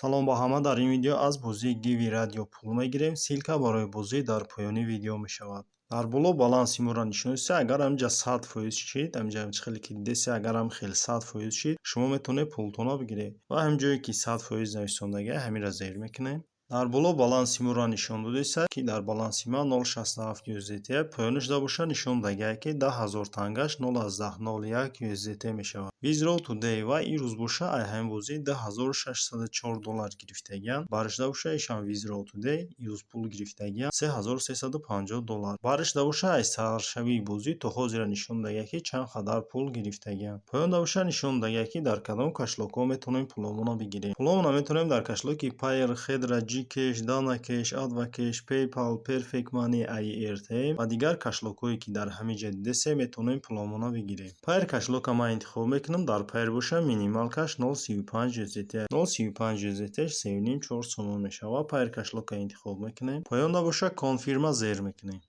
Салом ба ҳама. Дар ин видео аз бозии Гиви Радио пул мегирем. Ссылка барои бозӣ дар поёни видео мешавад. Дар боло баланси моро нишон дидеса. Агар ҳаминҷа 100% шид, ҳаминҷа хеле ки дидеса, агар ҳам хел 100% шид, шумо метавонед пултонро бигиред. Ва ҳамин ҷое ки 100% нависондагия, ҳаминро зер мекунем. Дар боло баланси моро нишон додеса, ки дар баланси ман 0,67 USDT. Поёнашда боша, нишон додагия, ки 10 000 тангаш 0,01 USDT мешавад. Withdraw today ва ирӯз боша, ай ҳамин бозӣ 2604 доллар гирифтагиам. Баришда боша, ишам withdraw today, ирӯз пул гирифтагиам 3350 доллар. Баришда боша, ай саршавии бозӣ то ҳозира нишон додагия, ки чанд қадар пул гирифтагиам. Поёнда боша, нишон додагия, ки дар кадом кошелёкҳо метавонем пуломонро бигирем. Пуломонро метавонем дар кошелёки Payeer, Хедра, Gcash, Dana Cash, AdvCash, PayPal, Perfect Money, Airtm ва дигар кошелёкҳое, ки дар ҳамин ҷа дидесем, метавонем пуломонро бигирем. Payeer кошелёкро ман интихоб мекунам. Дар Payeer боша, минималкаш 0,35 USDT, 0,35 USDT 3,5-4 сомон мешавад. Payeer кошелёкро интихоб мекунем. Поёнда боша, confirm а зер мекунем.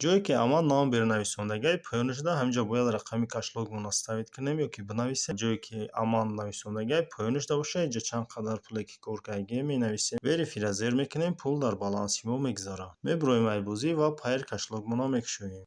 Ҷое ки amount number нависондагиай, поёнашда ҳаминҷо бояд рақами кошелёкмонро ставить кунем ё ки бинависем. Ҷое ки amount нависондагиай, поёнашда боша, инҷа чанд қадар пуле ки кор кардагием, менависем. Verify ра зер мекунем, пул дар баланси мо мегузарад. Мебироем ай бозӣ ва Payeer кошелёкмонро мекушоем.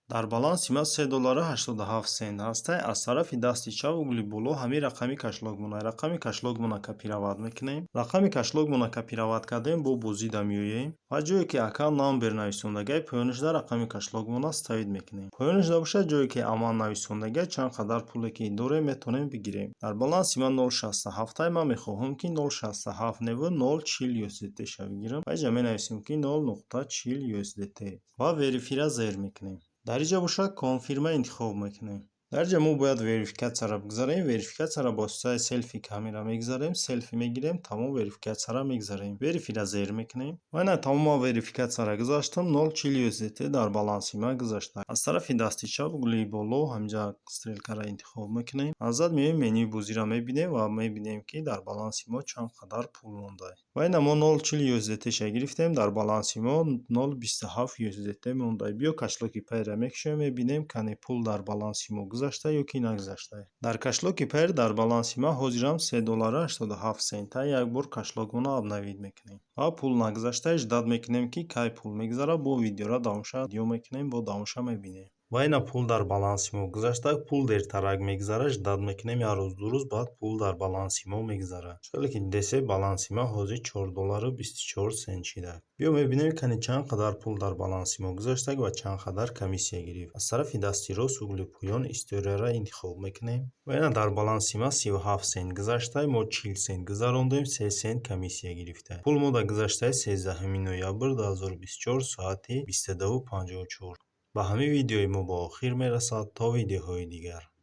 Дар баланси ман 3 доллару 87 сент ҳастай. Аз тарафи дасти чап, угли боло, ҳамин рақами кошелёкмона, рақами кошелёкмона копировать мекунем. Рақами кошелёкмона копировать кардем, бо бозида меоем ва ҷое ки account number нависондагиай, поёнашда рақами кошелёкмона ставить мекунем. Поёнашда бошад, ҷое ки amount нависондагиай, чанд қадар пуле ки дорем, метавонем бигирем. Дар баланси ман 0,67. Ман мехоҳам, ки 0,67 неву 0,40 USDT ша бигирам. Ва инҷа менависем, ки 0,40 USDT ва verify ра зер мекунем. Дар инҷа бошад, confirm а интихоб мекунем. Дар ҷа мо бояд верификатсияро бигзарем. Верификатсияро бо воситаи селфи камера мегзарем. Селфи мегирем, тамом, верификатсияро мегзарем. Verify ра зер мекунем ва ина, тамоман верификатсияро гузаштам. 0,40 USDT дар баланси ман гузашта. Аз тарафи дасти чап, угли боло, ҳаминҷа стрелкаро интихоб мекунем. Назад меоем, менюи бозиро мебинем ва мебинем, ки дар баланси мо чанд қадар пул монда. Ва ина, мо 0,40 USDT-ша гирифтем, дар баланси мо 0,27 USDT монда. Биё, кошелёки Payeer мекушоем, мебинем, кане пул дар баланси мо гузашта ё ки нагузашта. Дар кошелёки Payeer дар баланси ман ҳозирам 3 доллару 87 сента. Як бор кошелёкмонро обновить мекунем ва пул нагузашта, ждать мекунем, ки кай пул мегузарад. Бо видеоро давомша видео мекунем, бо давомша мебинем. Ва ина, пул дар баланси мо гузашта. Пул дертарак мегузарад, ждать мекунем як рӯз, 2 рӯз, баъд пул дар баланси мо мегузарад. Хеле ки дидесе, баланси ман ҳозир 4 доллару 24 сент шуда. Биё, мебинем, кани чанд қадар пул дар баланси мо гузашта ва чанд қадар комиссия гирифт. Аз тарафи дасти рост, угли поён, историяро интихоб мекунем ва ина, дар баланси ман 37 сент гузашта. Мо 40 сент гузарондем, 3 сент комиссия гирифта. Пул мо дар гузаштаи 13 ноябр 2024, соати 22:54. Ба ҳамин видеои мо ба охир мерасад. То видеоҳои дигар.